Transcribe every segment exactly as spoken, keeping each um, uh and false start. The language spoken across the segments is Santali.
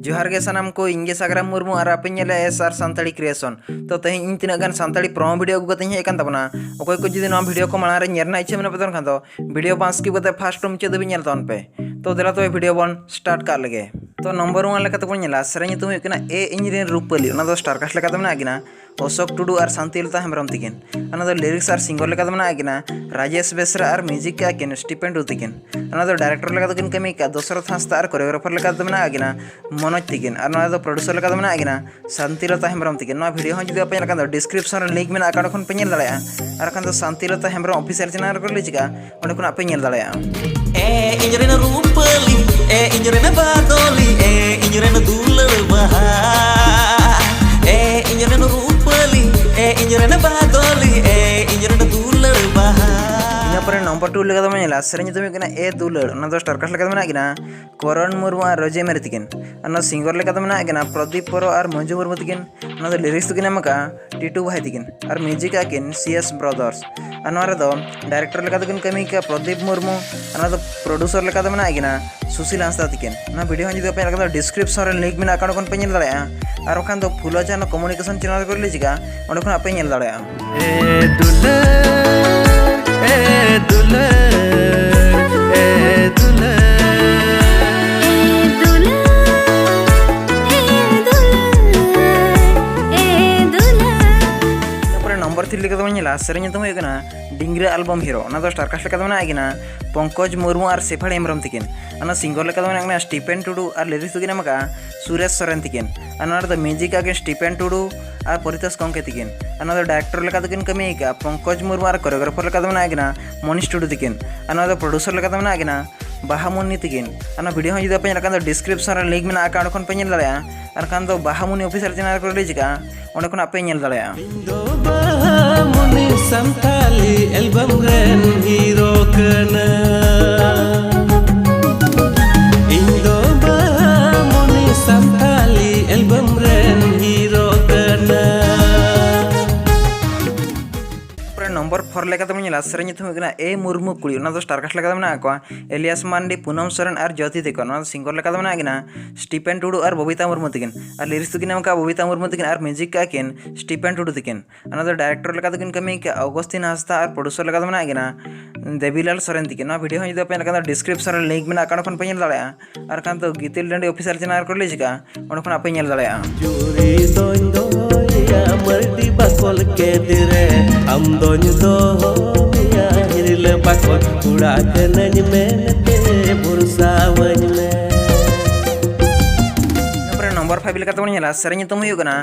ᱡᱚᱦᱟᱨ ᱜᱮ ᱥᱟᱱᱟᱢ ᱠᱚ, ᱤᱧ ᱜᱮ ᱥᱟᱜᱽᱨᱟᱢ ᱢᱩᱨᱢᱩ ᱟᱨ ᱟᱯᱮ ᱧᱮᱞᱮᱫᱼᱟ S R ᱥᱟᱱᱛᱟᱲᱤ Creation᱾ ᱛᱚ ᱛᱮᱦᱮᱧ ᱤᱧ ᱛᱤᱱᱟᱹᱜ ᱜᱟᱱ ᱥᱟᱱᱛᱟᱲᱤ promo video ᱟᱹᱜᱩ ᱠᱟᱛᱮᱧ ᱦᱮᱡ ᱟᱠᱟᱱ ᱛᱟᱵᱚᱱᱟ᱾ ᱚᱠᱚᱭ ᱠᱚ ᱡᱩᱫᱤ ᱱᱚᱣᱟ video ᱠᱚ ᱢᱟᱲᱟᱝ ᱨᱮ ᱧᱮᱞ ᱨᱮᱱᱟᱜ ᱤᱪᱪᱷᱟᱹ ᱢᱮᱱᱟᱜ ᱯᱮ ᱛᱟᱵᱚᱱ ᱠᱷᱟᱱ ᱫᱚ video ᱵᱟᱝ skip ᱠᱟᱛᱮ first ᱴᱩ ᱢᱩᱪᱟᱹᱫ ᱫᱷᱟᱹᱵᱤᱡ ᱧᱮᱞ ᱛᱟᱵᱚᱱ ᱯᱮ᱾ ᱛᱚ ᱫᱮᱞᱟ ᱛᱚᱵᱮ video ᱵᱚᱱ start ᱠᱟᱜ ᱞᱮᱜᱮ᱾ ᱛᱚ number one ᱞᱮᱠᱟ ᱛᱮᱵᱚᱱ ᱧᱮᱞᱟ, ᱥᱮᱨᱮᱧ ᱧᱩᱛᱩᱢ ᱦᱩᱭᱩᱜ ᱠᱟᱱᱟ ᱮ ᱤᱧ ᱨᱮᱱ ᱨᱩᱯᱟᱹᱞᱤ, ᱚᱱᱟ ᱫᱚ star cast ᱞᱮᱠᱟ ᱛᱮ ᱢᱮᱱᱟᱜ ᱠᱤᱱᱟ ᱚᱥᱳᱠ ᱴᱩᱰᱩ ᱟᱨ ᱥᱟᱱᱛᱤᱞᱚᱛᱟ ᱦᱮᱢᱵᱨᱚᱢ ᱛᱤᱠᱤᱱ᱾ ᱚᱱᱟ ᱫᱚ lyrics ᱟᱨ singer ᱞᱮᱠᱟ ᱫᱚ ᱢᱮᱱᱟᱜ ᱠᱤᱱᱟ ᱨᱟᱡᱮᱥ ᱵᱮᱥᱨᱟ ᱟᱨ music ᱠᱟᱜ ᱠᱤᱱ ᱥᱴᱤᱯᱮᱱ ᱴᱩᱰᱩ ᱛᱤᱠᱤᱱ᱾ ᱚᱱᱟ ᱫᱚ director ᱞᱮᱠᱟ ᱫᱚᱠᱤᱱ ᱠᱟᱹᱢᱤ ᱠᱟᱜᱼᱟ ᱫᱚᱥᱚᱨᱚᱛᱷ ᱦᱟᱸᱥᱫᱟ ᱟᱨ choreographer ᱞᱮᱠᱟ ᱫᱚ ᱢᱮᱱᱟᱜ ᱠᱤᱱᱟ ᱢᱚᱱᱳᱡᱽ ᱛᱤᱠᱤᱱ᱾ ᱟᱨ ᱱᱚᱣᱟ ᱫᱚ producer ᱞᱮᱠᱟ ᱫᱚ ᱢᱮᱱᱟᱜ ᱠᱤᱱᱟ ᱥᱟᱱᱛᱤᱞᱚᱛᱟ ᱦᱮᱢᱵᱨᱚᱢ ᱛᱤᱠᱤᱱ᱾ ᱱᱚᱣᱟ video ᱦᱚᱸ ᱡᱩᱫᱤ ᱟᱯᱮ ᱧᱮᱞ ᱠᱷᱟᱱ ᱫᱚ description ᱨᱮ link ᱢᱮᱱᱟᱜᱼᱟ, ᱚᱸᱰᱮ ᱠᱷᱚᱱ ᱯᱮ ᱧᱮᱞ ᱫᱟᱲᱮᱭᱟᱜᱼᱟ᱾ ᱟᱨ ᱵᱟᱠᱷᱟᱱ ᱫᱚ ᱥᱟᱱᱛᱤᱞᱚᱛᱟ ᱦᱮᱢᱵᱨᱚᱢ official channel ᱨᱮᱠᱚ release ᱠᱟᱜᱼᱟ, ᱚᱸᱰᱮ ᱠᱷᱚᱱᱟᱜ ᱯᱮ ᱧᱮᱞ ᱫᱟᱲᱮᱭᱟᱜᱼᱟ᱾ ᱮ ᱤᱧ ᱨᱮᱱ ᱨᱩᱯᱟᱹᱞᱤ, ᱮ ᱤᱧ ᱨᱮᱱ ᱵᱟᱫᱚᱞᱤ, ᱮ ᱤᱧ ᱨᱮᱱ ᱫᱩᱞᱟᱹᱲ ᱵᱟᱦᱟ᱾ ᱮ ᱤᱧ ᱨᱮᱱ ᱨᱩᱯᱟᱹᱞᱤ, ᱮ ᱤᱧ ᱨᱮᱱ ᱵᱟᱫᱚᱞᱤ, ᱮ ᱤᱧ ᱨᱮᱱ ᱫᱩᱞᱟᱹᱲ ᱵᱟᱦᱟ᱾ ᱤᱱᱟᱹ ᱯᱚᱨᱮ number two ᱞᱮᱠᱟ ᱫᱚᱵᱚᱱ ᱧᱮᱞᱟ, ᱥᱮᱨᱮᱧ ᱧᱩᱛᱩᱢ ᱦᱩᱭᱩᱜ ᱠᱟᱱᱟ ᱮ ᱫᱩᱞᱟᱹᱲ᱾ ᱚᱱᱟ ᱫᱚ star cast ᱞᱮᱠᱟ ᱫᱚ ᱢᱮᱱᱟᱜ ᱠᱤᱱᱟ ᱠᱚᱨᱚᱱ ᱢᱩᱨᱢᱩ ᱟᱨ ᱨᱳᱡᱮ ᱢᱮᱨᱤ ᱛᱤᱠᱤᱱ᱾ ᱟᱨ ᱱᱚᱣᱟ singer ᱞᱮᱠᱟ ᱫᱚ ᱢᱮᱱᱟᱜ ᱠᱤᱱᱟ ᱯᱨᱚᱫᱤᱯ ᱯᱚᱨᱚ ᱟᱨ ᱢᱚᱧᱡᱩ ᱢᱩᱨᱢᱩ ᱛᱤᱠᱤᱱ᱾ ᱚᱱᱟ ᱫᱚ lyrics ᱫᱚᱠᱤᱱ ᱮᱢ ᱟᱠᱟᱫᱼᱟ ᱴᱤᱴᱩ ᱵᱷᱟᱭ ᱛᱤᱠᱤᱱ ᱟᱨ music ᱟᱜ ᱠᱤᱱ ᱥᱤ ᱮᱥ ᱵᱨᱟᱫᱟᱨᱥ᱾ ᱟᱨ ᱱᱚᱣᱟ ᱨᱮᱫᱚ director ᱞᱮᱠᱟ ᱫᱚᱠᱤᱱ ᱠᱟᱹᱢᱤ ᱠᱟᱜᱼᱟ ᱯᱨᱚᱫᱤᱯ ᱢᱩᱨᱢᱩ᱾ ᱟᱨ ᱱᱚᱣᱟ ᱫᱚ producer ᱞᱮᱠᱟ ᱫᱚ ᱢᱮᱱᱟᱜ ᱠᱤᱱᱟ ᱥᱩᱥᱤᱞ ᱦᱟᱸᱥᱫᱟ ᱛᱤᱠᱤᱱ᱾ ᱚᱱᱟ video ᱦᱚᱸ ᱡᱩᱫᱤ ᱟᱯᱮ ᱧᱮᱞ ᱠᱷᱟᱱ ᱫᱚ description ᱨᱮ link ᱢᱮᱱᱟᱜᱼᱟ, ᱚᱸᱰᱮ ᱠᱷᱚᱱ ᱯᱮ ᱧᱮᱞ ᱫᱟᱲᱮᱭᱟᱜᱼᱟ᱾ ᱟᱨ ᱵᱟᱠᱷᱟᱱ ᱫᱚ ᱯᱷᱩᱞᱳ ᱪᱟᱱ communication channel ᱨᱮᱠᱚ release ᱠᱟᱜᱼᱟ, ᱚᱸᱰᱮ ᱠᱷᱚᱱᱟᱜ ᱯᱮ ᱧᱮᱞ ᱫᱟᱲᱮᱭᱟᱜᱼᱟ᱾ ᱮ ᱫᱩᱞᱟᱹᱲ, ᱮ ᱫᱩᱞᱟᱹᱲ, ᱮ ᱫᱩᱞᱟᱹᱲ᱾ ᱛᱟᱨᱯᱚᱨᱮ number three ᱞᱮᱠᱟ ᱫᱚᱵᱚᱱ ᱧᱮᱞᱟ, ᱥᱮᱨᱮᱧ ᱧᱩᱛᱩᱢ ᱦᱩᱭᱩᱜ ᱠᱟᱱᱟ ᱰᱤᱝᱜᱽᱨᱟᱹ album hero᱾ ᱚᱱᱟ ᱫᱚ star cast ᱞᱮᱠᱟ ᱫᱚ ᱢᱮᱱᱟᱜ ᱠᱤᱱᱟ ᱯᱚᱝᱠᱚᱡᱽ ᱢᱩᱨᱢᱩ ᱟᱨ ᱥᱮᱯᱷᱟᱲ ᱦᱮᱢᱵᱨᱚᱢ ᱛᱤᱠᱤᱱ᱾ ᱚᱱᱟ singer ᱞᱮᱠᱟ ᱫᱚ ᱢᱮᱱᱟᱜ ᱠᱤᱱᱟ ᱥᱴᱤᱯᱮᱱ ᱴᱩᱰᱩ ᱟᱨ lyrics ᱫᱚᱠᱤᱱ ᱮᱢ ᱟᱠᱟᱫᱼᱟ ᱥᱩᱨᱮᱥ ᱥᱚᱨᱮᱱ ᱛᱤᱠᱤᱱ᱾ ᱟᱨ ᱱᱚᱣᱟ ᱨᱮᱫᱚ music ᱟᱜ ᱠᱤᱱ ᱥᱴᱤᱯᱮᱱ ᱴᱩᱰᱩ ᱟᱨ ᱯᱚᱨᱤᱛᱳᱥ ᱜᱚᱢᱠᱮ ᱛᱤᱠᱤᱱ᱾ ᱟᱨ ᱱᱚᱣᱟ ᱫᱚ director ᱞᱮᱠᱟ ᱫᱚᱠᱤᱱ ᱠᱟᱹᱢᱤ ᱟᱠᱟᱫᱼᱟ ᱯᱚᱝᱠᱚᱡᱽ ᱢᱩᱨᱢᱩ ᱟᱨ choreographer ᱞᱮᱠᱟ ᱫᱚ ᱢᱮᱱᱟᱜ ᱠᱤᱱᱟ ᱢᱚᱱᱤᱥ ᱴᱩᱰᱩ ᱛᱤᱠᱤᱱ᱾ ᱟᱨ ᱱᱚᱣᱟ ᱫᱚ producer ᱞᱮᱠᱟ ᱫᱚ ᱢᱮᱱᱟᱜ ᱠᱤᱱᱟ ᱵᱟᱦᱟᱢᱩᱱᱤ ᱛᱤᱠᱤᱱ᱾ ᱟᱨ ᱱᱚᱣᱟ video ᱦᱚᱸ ᱡᱩᱫᱤ ᱟᱯᱮ ᱧᱮᱞ ᱠᱷᱟᱱ ᱫᱚ description ᱨᱮ link ᱢᱮᱱᱟᱜᱼᱟ, ᱚᱸᱰᱮ ᱠᱷᱚᱱ ᱯᱮ ᱧᱮᱞ ᱫᱟᱲᱮᱭᱟᱜᱼᱟ᱾ ᱟᱨ ᱵᱟᱠᱷᱟᱱ ᱫᱚ ᱵᱟᱦᱟᱢᱩᱱᱤ official channel ᱨᱮᱠᱚ release ᱠᱟᱜᱼᱟ, ᱚᱸᱰᱮ ᱠᱷᱚᱱᱟᱜ ᱯᱮ ᱧᱮᱞ ᱫᱟᱲᱮᱭᱟᱜᱼᱟ᱾ ᱤᱧ ᱫᱚ ᱵᱟᱦᱟᱢᱩᱱᱤ ᱥᱟᱱᱛᱟᱞᱤ album ᱨᱮᱱ hero ᱠᱟᱹᱱᱟᱹᱧ᱾ ᱤᱧ ᱫᱚ ᱵᱟᱦᱟᱢᱩᱱᱤ ᱥᱟᱱᱛᱟᱞᱤ album ᱨᱮᱱ hero ᱠᱟᱹᱱᱟᱹᱧ᱾ ᱛᱟᱨᱯᱚᱨᱮ number ᱦᱚᱨ ᱞᱮᱠᱟᱛᱮ ᱵᱚᱱ ᱧᱮᱞᱟ, ᱥᱮᱨᱮᱧ ᱧᱩᱛᱩᱢ ᱦᱩᱭᱩᱜ ᱠᱟᱱᱟ ᱮ ᱢᱩᱨᱢᱩ ᱠᱩᱲᱤ, ᱚᱱᱟ ᱫᱚ ᱥᱴᱟᱨ ᱠᱟᱥᱴ ᱞᱮᱠᱟᱛᱮ ᱢᱮᱱᱟᱜ ᱠᱚᱣᱟ ᱮᱞᱤᱭᱟᱥ ᱢᱟᱱᱰᱤ, ᱯᱩᱱᱟᱢ ᱥᱚᱨᱮᱱ ᱟᱨ ᱡᱳᱛᱤ ᱛᱮᱠᱚ᱾ ᱱᱚᱣᱟ ᱫᱚ ᱥᱤᱝᱜᱚᱨ ᱞᱮᱠᱟᱛᱮ ᱢᱮᱱᱟᱜ ᱠᱤᱱᱟ ᱥᱴᱤᱯᱮᱱ ᱴᱩᱰᱩ ᱟᱨ ᱵᱚᱵᱤᱛᱟ ᱢᱩᱨᱢᱩ ᱛᱟᱹᱠᱤᱱ᱾ ᱟᱨ ᱞᱤᱨᱤᱠᱥ ᱫᱚᱠᱤᱱ ᱮᱢ ᱠᱟᱜᱼᱟ ᱵᱚᱵᱤᱛᱟ ᱢᱩᱨᱢᱩ ᱛᱟᱹᱠᱤᱱ ᱟᱨ ᱢᱤᱣᱡᱤᱠ ᱠᱟᱜᱼᱟ ᱠᱤᱱ ᱥᱴᱤᱯᱮᱱ ᱴᱩᱰᱩ ᱛᱟᱹᱠᱤᱱ᱾ ᱚᱱᱟ ᱫᱚ ᱰᱟᱭᱨᱮᱠᱴᱚᱨ ᱞᱮᱠᱟ ᱫᱚᱠᱤᱱ ᱠᱟᱹᱢᱤ ᱠᱟᱜᱼᱟ ᱚᱜᱚᱥᱛᱤᱱ ᱦᱟᱸᱥᱫᱟ ᱟᱨ ᱯᱨᱚᱰᱭᱩᱥᱚᱨ ᱞᱮᱠᱟ ᱫᱚ ᱢᱮᱱᱟᱜ ᱠᱤᱱᱟ ᱫᱮᱵᱤᱞᱟᱞ ᱥᱚᱨᱮᱱ ᱛᱟᱹᱠᱤᱱ᱾ ᱱᱚᱣᱟ ᱵᱷᱤᱰᱤᱭᱳ ᱦᱚᱸ ᱡᱩᱫᱤ ᱟᱯᱮ ᱧᱮᱞ ᱠᱷᱟᱱ ᱫᱚ ᱰᱤᱥᱠᱨᱤᱯᱥᱚᱱ ᱨᱮ ᱞᱤᱝᱠ ᱢᱮᱱᱟᱜᱼᱟ, ᱚᱸᱰᱮ ᱠᱷᱚᱱ ᱯᱮ ᱧᱮᱞ ᱫᱟᱲᱮᱭᱟᱜᱼᱟ᱾ ᱟᱨ ᱠᱷᱟᱱ ᱫᱚ ᱜᱤᱛᱤᱞ ᱰᱟᱹᱰᱤ ᱚᱯᱷᱤᱥᱤᱭᱟᱞ ᱪᱮᱱᱮᱞ ᱨᱮᱠᱚ ᱨᱤᱞᱤᱡᱽ ᱠᱟᱜᱼᱟ, ᱚᱸᱰᱮ ᱠᱷᱚᱱ ᱟᱯᱮ ᱧᱮᱞ ᱫᱟᱲᱮᱭᱟᱜᱼᱟ᱾ ᱪᱩᱨᱤ ᱫᱚᱧ ᱫᱚᱦᱚᱭᱟ ᱢᱟᱹᱨᱰᱤ ᱵᱟᱠᱚᱞ ᱠᱮᱫ ᱨᱮ, ᱟᱢ ᱫᱚᱧ ᱫᱚᱦᱚᱭᱟ ᱦᱤᱨᱞᱟᱹ ᱵᱟᱠᱚᱞ, ᱠᱚᱲᱟ ᱠᱟᱹᱱᱟᱹᱧ ᱢᱮᱱᱛᱮ ᱵᱷᱚᱨᱥᱟᱣᱟᱹᱧ ᱢᱮ᱾ ᱛᱟᱨᱯᱚᱨᱮ ᱱᱚᱢᱵᱚᱨ ᱯᱷᱟᱭᱤᱵᱷ ᱞᱮᱠᱟᱛᱮ ᱵᱚᱱ ᱧᱮᱞᱟ, ᱥᱮᱨᱮᱧ ᱧᱩᱛᱩᱢ ᱦᱩᱭᱩᱜ ᱠᱟᱱᱟ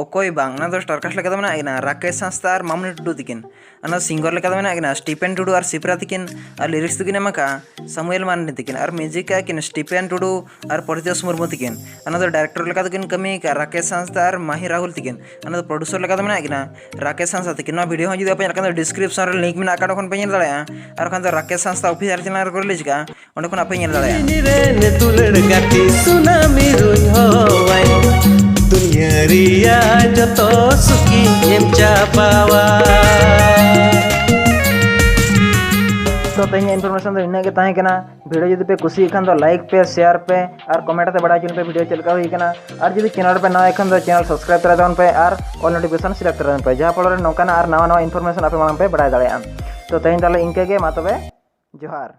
ᱚᱠᱚᱭ ᱵᱟᱝ᱾ ᱚᱱᱟ ᱫᱚ ᱥᱴᱟᱨ ᱠᱟᱥᱴ ᱞᱮᱠᱟᱛᱮ ᱢᱮᱱᱟᱜ ᱠᱤᱱᱟ ᱨᱟᱠᱮᱥ ᱦᱟᱸᱥᱫᱟ ᱟᱨ ᱢᱟᱢᱩᱱᱤ ᱴᱩᱰᱩ ᱛᱟᱹᱠᱤᱱ᱾ ᱚᱱᱟ ᱫᱚ ᱥᱤᱝᱜᱚᱨ ᱞᱮᱠᱟᱛᱮ ᱢᱮᱱᱟᱜ ᱠᱤᱱᱟ ᱥᱴᱤᱯᱮᱱ ᱴᱩᱰᱩ ᱟᱨ ᱥᱤᱯᱨᱟ ᱛᱟᱹᱠᱤᱱ᱾ ᱟᱨ ᱞᱤᱨᱤᱠᱥ ᱫᱚᱠᱤᱱ ᱮᱢ ᱟᱠᱟᱫᱼᱟ ᱥᱟᱢᱩᱭᱮᱞ ᱢᱟᱨᱰᱤ ᱛᱟᱹᱠᱤᱱ᱾ ᱟᱨ ᱢᱤᱣᱡᱤᱠ ᱠᱟᱜᱼᱟ ᱠᱤᱱ ᱥᱴᱤᱯᱮᱱ ᱴᱩᱰᱩ ᱟᱨ ᱯᱚᱨᱤᱛᱳᱥ ᱢᱩᱨᱢᱩ ᱛᱟᱹᱠᱤᱱ᱾ ᱚᱱᱟ ᱫᱚ ᱰᱟᱭᱨᱮᱠᱴᱚᱨ ᱞᱮᱠᱟ ᱫᱚᱠᱤᱱ ᱠᱟᱹᱢᱤ ᱟᱠᱟᱫᱼᱟ ᱨᱟᱠᱮᱥ ᱦᱟᱸᱥᱫᱟ ᱟᱨ ᱢᱟᱦᱤ ᱨᱟᱦᱩᱞ ᱛᱟᱹᱠᱤᱱ᱾ ᱚᱱᱟ ᱫᱚ ᱯᱨᱚᱰᱭᱩᱥᱚᱨ ᱞᱮᱠᱟ ᱫᱚ ᱢᱮᱱᱟᱜ ᱠᱤᱱᱟ ᱨᱟᱠᱮᱥ ᱦᱟᱸᱥᱫᱟ ᱛᱟᱹᱠᱤᱱ᱾ ᱱᱚᱣᱟ ᱵᱷᱤᱰᱤᱭᱳ ᱦᱚᱸ ᱡᱩᱫᱤ ᱟᱯᱮ ᱧᱮᱞ ᱠᱷᱟᱱ ᱫᱚ ᱰᱤᱥᱠᱨᱤᱯᱥᱚᱱ ᱨᱮ ᱞᱤᱝᱠ ᱢᱮᱱᱟᱜ ᱟᱠᱟᱫ, ᱚᱸᱰᱮ ᱠᱷᱚᱱ ᱯᱮ ᱧᱮᱞ ᱫᱟᱲᱮᱭᱟᱜᱼᱟ᱾ ᱟᱨ ᱵᱟᱠᱷᱟᱱ ᱫᱚ ᱨᱟᱠᱮᱥ ᱦᱟᱸᱥᱫᱟ ᱚᱯᱷᱤᱥᱤᱭᱟᱞ ᱪᱮᱱᱮᱞ ᱨᱮᱠᱚ ᱨᱤᱞᱤᱡᱽ ᱠᱟᱜᱼᱟ, ᱚᱸᱰᱮ ᱠᱷᱚᱱ ᱟᱯᱮ ᱧᱮᱞ ᱫᱟᱲᱮᱭᱟᱜᱼᱟ᱾ ᱤᱧ ᱨᱮᱱ ᱫᱩᱞᱟᱹᱲ ᱜᱟᱛᱮ ᱥᱩᱱᱟᱢᱤ ᱨᱩᱧ ᱦᱚᱦᱚᱣᱟᱭ, ᱫᱩᱱᱤᱭᱟᱹ ᱨᱮᱭᱟᱜ ᱡᱚᱛᱚ ᱥᱩᱠᱤᱧ ᱮᱢ ᱪᱟᱵᱟᱣᱟ᱾ ᱛᱚ ᱛᱮᱦᱮᱧᱟᱜ ᱤᱱᱯᱷᱚᱨᱢᱮᱥᱚᱱ ᱫᱚ ᱤᱱᱟᱹᱜ ᱜᱮ ᱛᱟᱦᱮᱸ ᱠᱟᱱᱟ᱾ ᱵᱷᱤᱰᱤᱭᱳ ᱡᱩᱫᱤ ᱯᱮ ᱠᱩᱥᱤᱭᱟᱜ ᱠᱷᱟᱱ ᱫᱚ ᱞᱟᱭᱤᱠ ᱯᱮ, ᱥᱮᱭᱟᱨ ᱯᱮ ᱟᱨ ᱠᱚᱢᱮᱱᱴ ᱠᱟᱛᱮ ᱵᱟᱲᱟᱭ ᱦᱚᱪᱚ ᱞᱤᱧ ᱯᱮ ᱵᱷᱤᱰᱤᱭᱳ ᱪᱮᱫ ᱞᱮᱠᱟ ᱦᱩᱭ ᱠᱟᱱᱟ᱾ ᱟᱨ ᱡᱩᱫᱤ ᱪᱮᱱᱮᱞ ᱨᱮᱯᱮ ᱱᱟᱣᱟ ᱠᱷᱟᱱ ᱫᱚ ᱪᱮᱱᱮᱞ ᱥᱟᱵᱥᱠᱨᱟᱭᱤᱵ ᱛᱚᱨᱟᱭ ᱛᱟᱵᱚᱱ ᱯᱮ ᱟᱨ ᱚᱞ ᱱᱳᱴᱤᱯᱷᱤᱠᱮᱥᱚᱱ ᱥᱤᱞᱮᱠᱴ ᱛᱚᱨᱟᱭ ᱛᱟᱵᱚᱱ ᱯᱮ, ᱡᱟᱦᱟᱸ ᱯᱷᱚᱞᱚ ᱨᱮ ᱱᱚᱝᱠᱟᱱᱟᱜ ᱟᱨ ᱱᱟᱣᱟ ᱱᱟᱣᱟ ᱤᱱᱯᱷᱚᱨᱢᱮᱥᱚᱱ ᱟᱯᱮ ᱢᱟᱲᱟᱝ ᱯᱮ ᱵᱟᱲᱟᱭ ᱫᱟᱲᱮᱭᱟᱜᱼᱟ᱾ ᱛᱚ ᱛᱮᱦᱮᱧ ᱛᱟᱦᱞᱮ ᱤᱱᱠᱟᱹ ᱜᱮ, ᱢᱟ ᱛᱚᱵᱮ ᱡᱚᱦᱟᱨ᱾